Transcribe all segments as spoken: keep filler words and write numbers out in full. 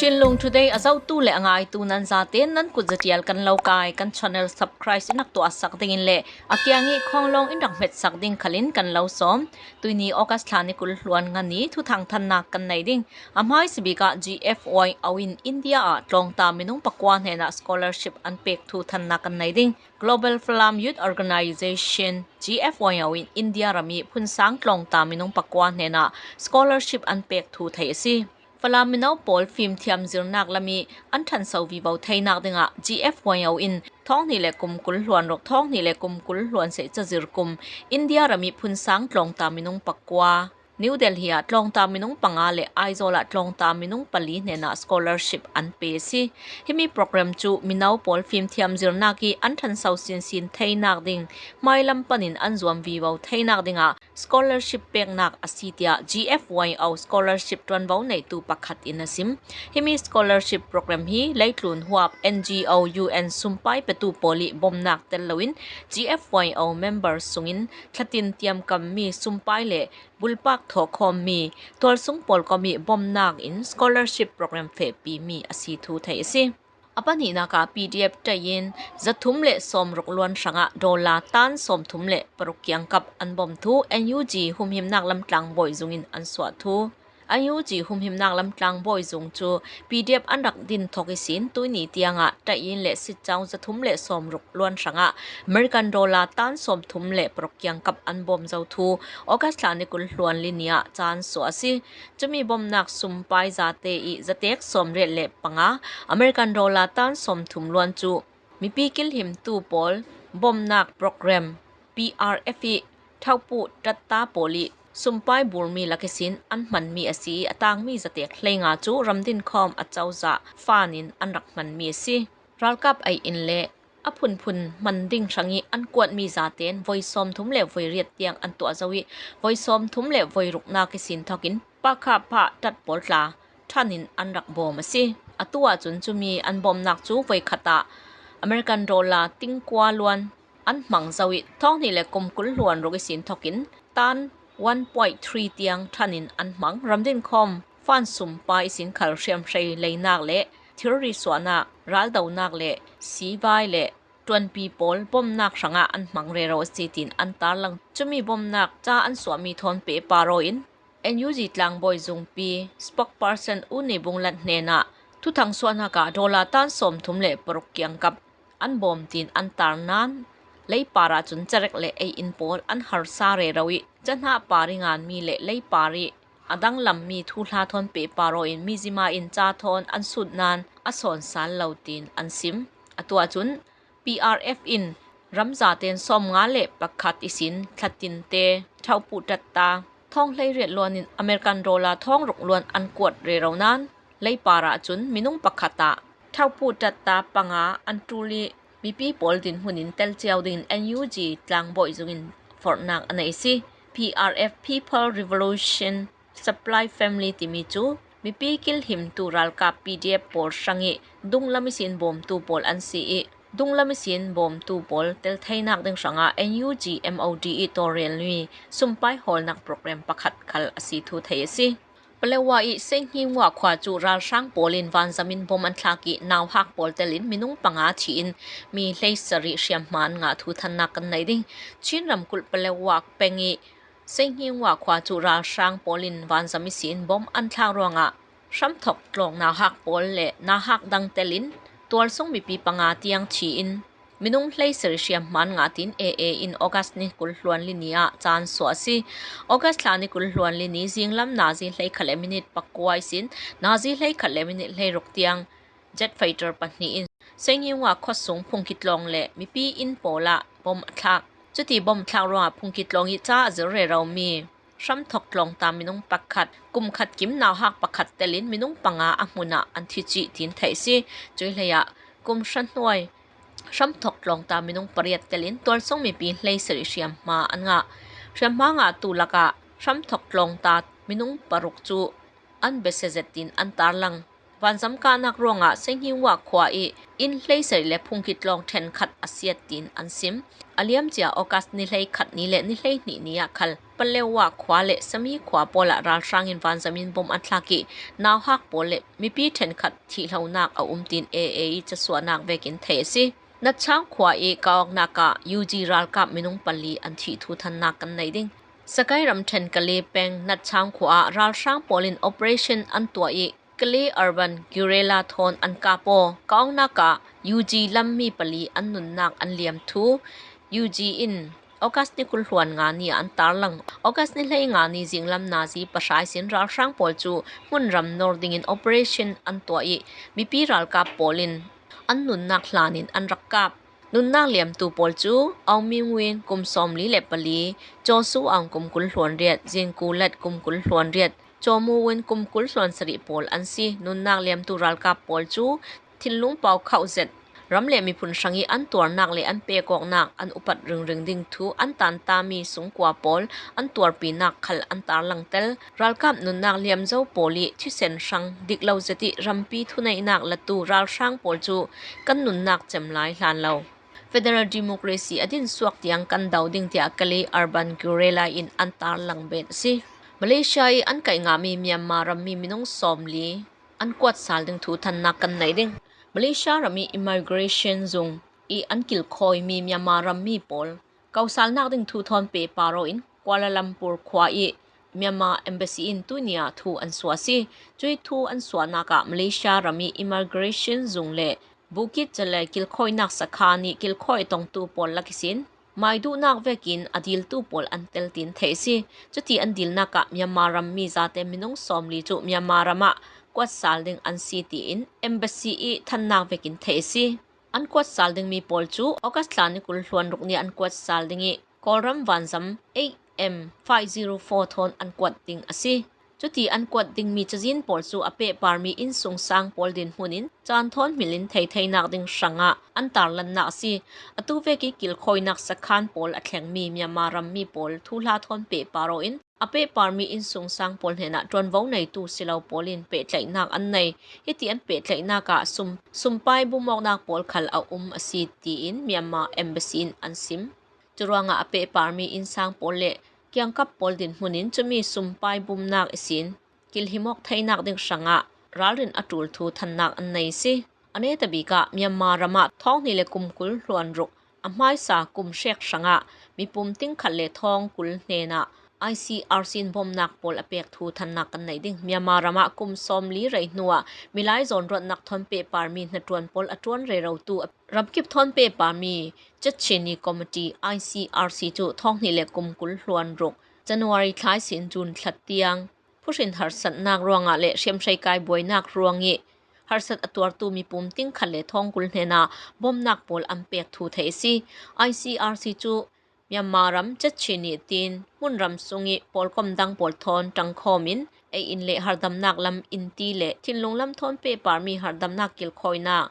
Chinlung Today a zotu le a ngaitu nan zate nan kut zatial kan lo kai, kan channel subscribe in rak tuahsak dingin le a kiang i khawng lawng in rak hmetsak ding khalin kan lo sawm. Tuini August thla ni kul hluan nga ni thuthang thannak kan nei ding. A hmaisabik ah G F Y O in India ah tlawngta minung pakua hnenah scholarship an pek thu thannak kan nei ding. Global Falam Youth Organization, G F Y O in India ram i phunsang tlawngta minung pakua hnenah scholarship an pek thu thei a si. Falam mino pawl fimthiam zirnak lam i an ṭhanso vivo theinak dingah G F Y O in thawng hnih le kum kul hluan ruk, thawng hnih le kum kul hluan seih cazir kum India ram i phunsang tlawngta minung pakua, New Delhi ah tlawngta minung panga le Aizawl ah tlawngta minung pali hnenah scholarship an pe a si. Himi program cu mino pawl fimthiam zirnak i an ṭhanso sinsin theinak ding, hmailam panin an zuam vivo theinak dingah scholarship peknak a si, tiah G F Y O scholarship ṭuanvo neitu pakhat in a sim. Himi scholarship program hi leitlun huap, N G O, U N sumpai petu pawl i bawmnak tel loin G F Y O member sungin thlatin tiamkammi sumpai le bulpak thawhkhawmmi tualsung pawlkom i bawmnak in scholarship program fehpimi a si thu thei a si. A pahnihnak ah P D F ṭai in zathum le sawmruk luan hrangah dollar tan sawmthum le paruk kiangkap an bawm thu N U G humhimnak lam tlangbawi zung in an suah thu. N U G humhimnak lam tlangbawi zung cu P D F an rak din thawk ihsin tuini tiangah ṭai in le sitcau zathum le sawmruk luan hrangah American dollar tan sawmthum le paruk kiangkap an bawm zo thu August thla ni kul hluan li ni ah caan suah a si. Cumi bawmnak sumpai zate i zatek sawmriat le panga American dollar tan sawmthum luan cu mipi kilhimtu pawl bawmnak program P R F i thawhpuh ṭatta pawl i sumpai bulmi lak ihsin an hmanmi a si i a tangmi zatek hleinga cu ramdin khawm a cozah fund in an rak hmanmi a si. Ralkap ei in le a phunphun hman ding hrang i an kuatmi zaten voi sawmthum le voi riat tiang an tuah zo i voi sawmthum le voi ruknak ihsin thawkin pakha phah ṭat pawl tla ṭhan in an rak bawm a si. Atu ahcun cumi an bawmnak cu voi khat ah American dollar tingkua luan an hmang zo i thawng hnih le kum kul hluan ruk ihsin thawkin tan one point three tiang ṭhan in an hmang. Ramdin khawm fund sumpai ihsin khal hriamhrei leinak le thilri suahnak, raldonak le sivai le ṭuanpi pawl bawmnak hrangah an hmang rero a si tiin an tarlang. Cumi bawmnak ca an suahmi thawn pehpar aw in N U G tlangbawi zungpi spokesperson U Ni Bung Lat hnenah thuthang suahnak ah dollar tan sawmthum le paruk kiangkap an bawm tiin an tar nain leipar ahcun carek le ei in pawl an harsa rero i cahnah par i nganmi le leipar i a danglammi thuhla thawn pehpar aw in mizima in ca thawn an sut nain a sawnsal lo tiin an sim. Atu ahcun P R F in ramzaten sawmnga le pakhat ihsin thlatinte thawhpuh ṭatta thawng hleiriat luan in American dollar thawng ruk luan an kuat rero nain leipar ahcun minung pakhat ah thawhpuh ṭatta panga an ṭul i mipi pawl dinhmun in tel cio dingin N U G tlangbawi zung in forhnak a nei a si. P R F People Revolution Supply Family timi cu mipi kilhimtu ralkap P D F pawl hrang i dunglam ihsin bawmtu pawl an si i dunglam ihsin bawmtu pawl tel theinak ding hrangah N U G M O D i tawlrelmi sumpai hawlnak program pakhat khal a si thu thei a si. Palewa i Seinhingwa khua cu ralhrang pawl in vanzam in bom an thlak i nauhak pawl telin minung panga thi in mi hleisarih hriamhma an ngah thu thannak kan nei ding. Chin ramkulh Palewa peng i Seinhingwa khua cu ralhrang pawl in vanzam ihsin bom an thlak ruangah hramthok tlawng nauhak pawl le nauhak dang telin tualsung mipi panga tiang thi in minung hleisarih hriamhma an ngah tiin A A in August ni kul hluan li ni ah caan suah a si. August thla ni kul hluan li ni zinglam nazi hleikhat le minit pakua ihsin nazi hleikhat le minit hleiruk tiang jet fighter pahnih in Seinhingwa khuasung phungki tlawng le mipi inn pawl ah bom a thlak. Cuti bom thlak ruangah phungki tlawng i ca a zir reromi hramthok tlawngta minung pakhat, kum khat kim nauhak pakhat telin minung panga a hmun ah an thi cih tiin theih a si. Cuih hleiah kum hra hnuai hramthok tlawngta minung pariat telin tualsung mipi hleisarih hriamhma an ngah. Hriamhma ngahtu lakah hramthok tlawngta minung paruk cu an besia zet tiin an tarlang. Vanzam kahnak ruangah Senghingwa khua i inn hleisarih le phungki tlawng ṭhenkhat a siat tiin an sim. A liamcia August ni hleikhat ni le ni hleihnih ni ah khal Palewa khua le Sami khua pawlah ralhrang in vanzam in bom a thlak i nauhak pawl le mipi ṭhenkhat thihlonak a um tiin A A i casuahnak vekin thei a si. Natchang khua i ka awknak ah U G ralkap minung pali an thih thu thannak kan nei ding. Sakai ramṭhen Kale peng Natchang khua ah ralhrang pawl in operation an tuah i Kale Urban Guerrilla thawn an kap aw. Ka awknak ah U G lam mi pali an nunnak an liam thu U G in August ni kul hluan nga ni ah an tarlang. August ni hlei nga ni zinglam nazi pahra ihsin ralhrang pawl cu hmunram nor dingin operation an tuah i mipi ralkap pawl in an nunnak hlanin an rak kap. Nunnak liamtu pawl cu Aung Min Win kum sawmli le pali, Josu Aung kum kul hluan riat, Zin Ku Lat kum kul hluan riat, Jomu Win kum kul hluan sarih pawl an si. Nunnak liamtu ralkap pawl cu thinlung pau khauh zet, ram le miphun hrang i an tuarnak le an pekawknak an upat ringring ding thu an tantami sungkua pawl an tuarpinak khal an tarlang tel. Ralkap nunnak liamzo pawl i thisen hrang dik lo zet i rampi thuneihnak latu ralhrang pawl cu kan nunnak cem lai hlan lo. Federal democracy a din suak tiang kan do ding tiah Kale Urban Guerrilla in an tarlang bet a si. Malaysia i an kaih ngahmi Myanmar rammi minung sawmli an kuat sal ding thu thannak kan nei ding. Malaysia ram i immigration zung i an kilkhawimi Myanmar rammi pawl kausalnak ding thu thawn pehpar aw in Kuala Lumpur khua i Myanmar embassy in tuini ah thu an suah a si. Cui thu an suahnak ah Malaysia ram i immigration zung le Bukit Jalil kilkhawinak sakhan i kilkhawi tongtu pawl lak ihsin mai duhnak vekin a diltu pawl an tel tiin theih a si. Cuti an dilnak ah Myanmar rammi zate minung sawmli cu Myanmar ram ah kuat sal ding an si tiin embassy i thannak vekin theih a si. An kuat sal dingmi pawl cu August thla ni kul hluan ruk ni an kuat sal ding i Kawlram vanzam eight M five zero four thawn an kuat ding a si. Cuti an kuat dingmi cazin pawl cu a pehparmi innsungsang pawl dinhmun in caan thawn hmil in theitheinak ding hrangah an tarlannak a si. Atu vek i kilkhawinak sakhan pawl a thlengmi Myanmar rammi pawl thuhla thawn pehpar aw in a pehparmi innsungsang pawl hnenah ṭuanvo neitu si lo pawl in pehtlaihnak an nei. Hiti an pehtlaihnak ah sum, sumpai bumawknak pawl khal a um a si tiin Myanmar embassy in an sim. Curuangah a pehparmi innsang pawl le kiangkap pawl dinhmun in cumi sumpai bumnak ihsin kilhimawk theinak ding hrangah ralrin a ṭul thu thannak an nei si. A netabik ah Myanmar ram ah thawng hnih le kum kul hluan ruk a hmaisa kum hrek hrangah mipum tingkhat le thawng kul hnenah I C R C in bawmhnak pawl a pek thu thannak kan nei ding. Myanmar ram ah kum sawmli rei hnuah milai zawnruatnak thawn pehparmi hnaṭuan pawl a ṭuan rerotu ramkip thawn pehparmi Chetcheni Committee, I C R C, cu thawng hnih le kum kul hluan ruk January thla ihsin June thla tiang phuhrin harsatnak ruangah le hriamhrei kai buainak ruang i harsat a tuartu mipum tingkhat le thawng kul hnenah bawmhnak pawl an pek thu theih a si. I C R C cu Myanmar ram Chetcheni tiin hmunram sung i pawlkom dang pawl thawn ṭangkhawm in ei in le hardamnak lam inti le thinlung lam thawn pehparmi hardamnak kilkhawinak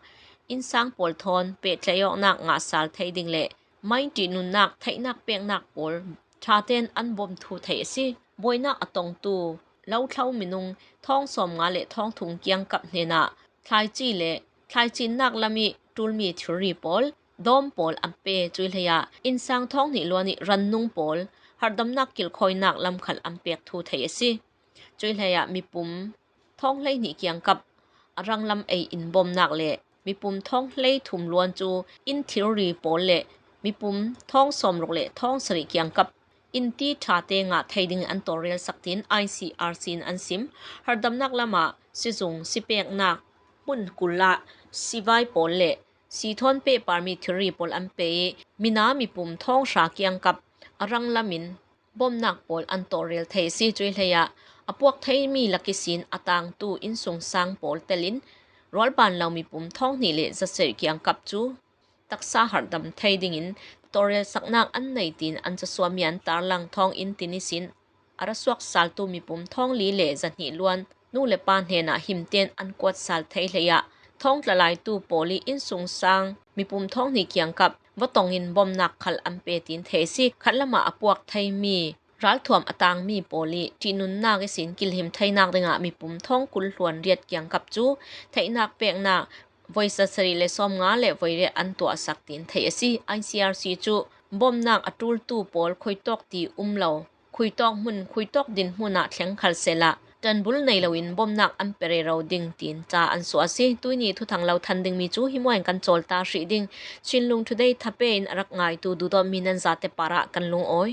innsang pawl thawn pehtlaih awknak ngahsal thei ding le mainṭih nunnak theihnak peknak pawl ṭha tein an bawm thu theih a si. Buainak a tongtu lothlo minung thawng sawmnga le thawng thum kiangkap hnenah thlaici le thlaicinnak lam i ṭulmi thilri pawl, dawm pawl an pe. Cui hleiah innsang thawng hnih luan i rannung pawl hardamnak kilkhawinak lam khal an pek thu theih a si. Cui hleiah mipum thawng hleihnih kiangkap a ranglam ei in bawmhnak le mipum thawng hleithum luan cu inn thilri pawl le mipum thawng sawmruk le thawng sarih kiangkap inti ṭhate ngah thei dingin an tawlrelsak tiin I C R C in an sim. Hardamnak lamah sizung, sipeknak hmun kul ah sivai pawl le si thawn pehparmi thilri pawl an pe i mina mipum thawng hra kiangkap a ranglam in bawmhnak pawl an tawlrel thei a si. Cui hleiah a puak theimi lak ihsin a tangtu innsungsang pawl telin rualban lo mipum thawng hnih le zasarih kiangkap cu taksa harhdam thei dingin tawlrelsaknak an nei tiin an casuahmi an tarlang. Thawnginn tin ihsin a ra suaksaltu mipum thawng li le zahnih luan nu le pa hnenah him tein an kuatsal thei hleiah thawng tlalaitu pawl i innsungsang mipum thawng hnih kiangkap va tongin bawmhnak khal an pe tiin thei a si. Khatlamah a puak theimi ralthuam a tangmi pawl i ṭihnunnak ihsin kilhim theinak dingah mipum thawng kul hluan riat kiangkap cu theihnak peknak voi zasarih le sawmnga le voi riat an tuahsak tiin theih a si. I C R C cu bawmhnak a ṭultu pawl khuitawk ti um lo, khuitawk hmun, khuitawk dinhmun ah thleng khal sehla ṭanbul nei loin bawmhnak an pe rero ding tiin ca an suah a si. Tuihni thuthang lo than dingmi cu hi muai in kan cawl ta hrih ding. Chinlung Today thape in a rak ngaitu duhdawtmi nan zate parah kan lungawi.